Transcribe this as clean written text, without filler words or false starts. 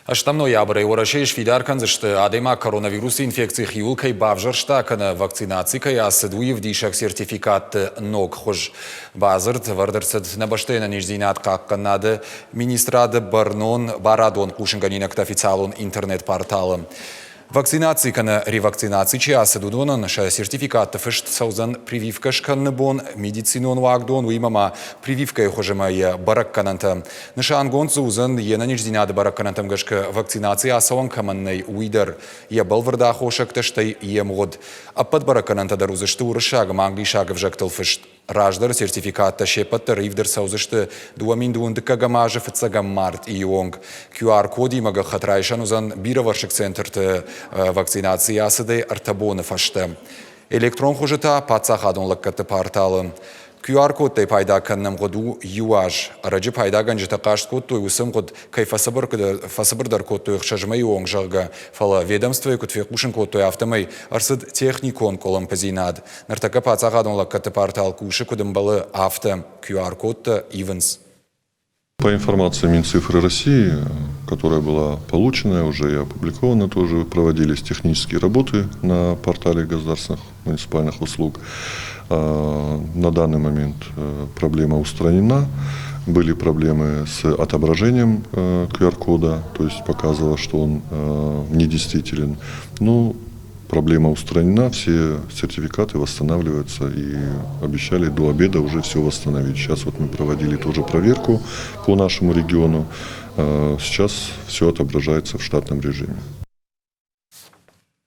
Ӕстӕм ноябрӕй Уӕрӕсейы сфидар кӕндзысты, адӕймаг коронавирусы инфекци хиуыл кӕй бавзӕрста кӕнӕ вакцинаци кӕй ацыд, уый ӕвдисӕг сертификатты ног хуыз. Бадзырд ӕвӕрд ӕрцыд нӕ бӕстӕйы ӕнӕниздзинад хъахъхъӕнынады министрады бӕрнон барадон хъусынгӕнинӕгты официалон интернет-порталы. Вакцинаци кӕнӕ ревакцинаци чи ацыд, уыдонӕн сӕ сертификатты фыст цӕудзӕн прививкӕ скӕныны бон, медицинон уагдон, уыимӕ ма прививкӕйы хуызы ӕмӕ йӕ бӕрӕггӕнӕнтӕ. Нысангонд дзы уыдзӕн, йе нӕниздзинады бӕрӕггӕнӕнтӕм гӕсгӕ вакцинаци ацӕуӕн кӕмӕн нӕй, уый дӕр, йӕ бӕлвырд аххосӕгтӕ, стӕй йе мгъуыд. Ӕппӕт бӕрӕггӕнӕнтӕ дӕр уыдзысты уырыссаг ӕмӕ англисаг ӕвзӕгтыл фыст. Раздӕры сертификаттӕ се ппӕт дӕр ивд ӕрцӕудзысты 2002 дыккӕгӕм азы фыццӕгӕм мартъийы онг. QR-кодимӕ гӕххӕтт райсӕн уыдзӕн бирӕвӕрсыг центрты вакцинацийы ацыдӕй ӕртӕ боны фӕстӕ. Электрон хуызы та паддзахадон лӕггӕдты порталы. QR-кодтӕй пайда кӕныны ӕмгъуыд у иу аз. Ӕрӕджы пайдагӕнджытӕ хъаст кодтой, уыцы ӕмгъуыд кӕй фӕцыбырдӕр кодтой ӕхсӕз мӕйы онг, зӕгъгӕ, фӕлӕ ведомствойы куыд фехъусын кодтой, афтӕмӕй ӕрцыд техникон къуылымпыдзинад. Ныртӕккӕ паддзахадон лӕггӕдты портал кусы куыд ӕмбӕлы, афтӕ. QR-кодтӕ ивынц. По информации Минцифры России, которая была получена уже и опубликована тоже, проводились технические работы на портале государственных муниципальных услуг. На данный момент проблема устранена. Были проблемы с отображением QR-кода, то есть показывало, что он недействителен. Но проблема устранена, все сертификаты восстанавливаются и обещали до обеда уже все восстановить. Сейчас вот мы проводили тоже проверку по нашему региону. Сейчас все отображается в штатном режиме.